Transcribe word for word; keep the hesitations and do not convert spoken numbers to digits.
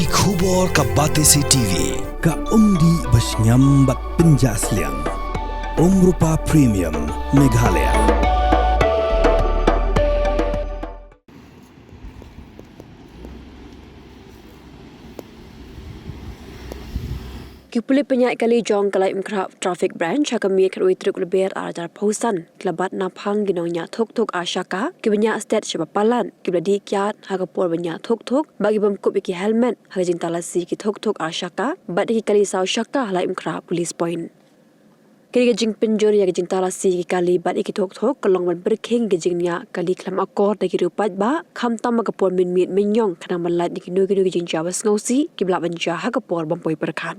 Ki khubor ka Batesi T V, ka umdih ba shngiam bad pynjah sliang. Umrupa Premium, Meghalaya. Ki pulit pynïaid kali jong ka Laitumkhrah Traffic Branch ha ka miet khatwei tarik u Lber arhajar arphew san ki la bat naphang ki nongñiah thuk thuk ar shaka kiba ñiah stet sha ba palat, kiba la dih kiad ha ka por ban ñiah thuk thuk bad ki bym kup ïa ki helmet ha ka jingtalasi ki thuk thuk ar shaka bad ïa ki kali saw shaka ha Laitumkhrah Police Point. Kane ka jingpynjur ïa ka jingtalasi ïa ki kali bad ïa ki thuk thuk ka long ban pyrkhing ïa ka jingñiah kali khlem akor da ki riew paidbah, khamtam ha ka por mynmiet mynñiong, khnang ban lait na kino kino ki jingjia ba sngewsih kiba lah ban jia ha ka por bym poi pyrkhat.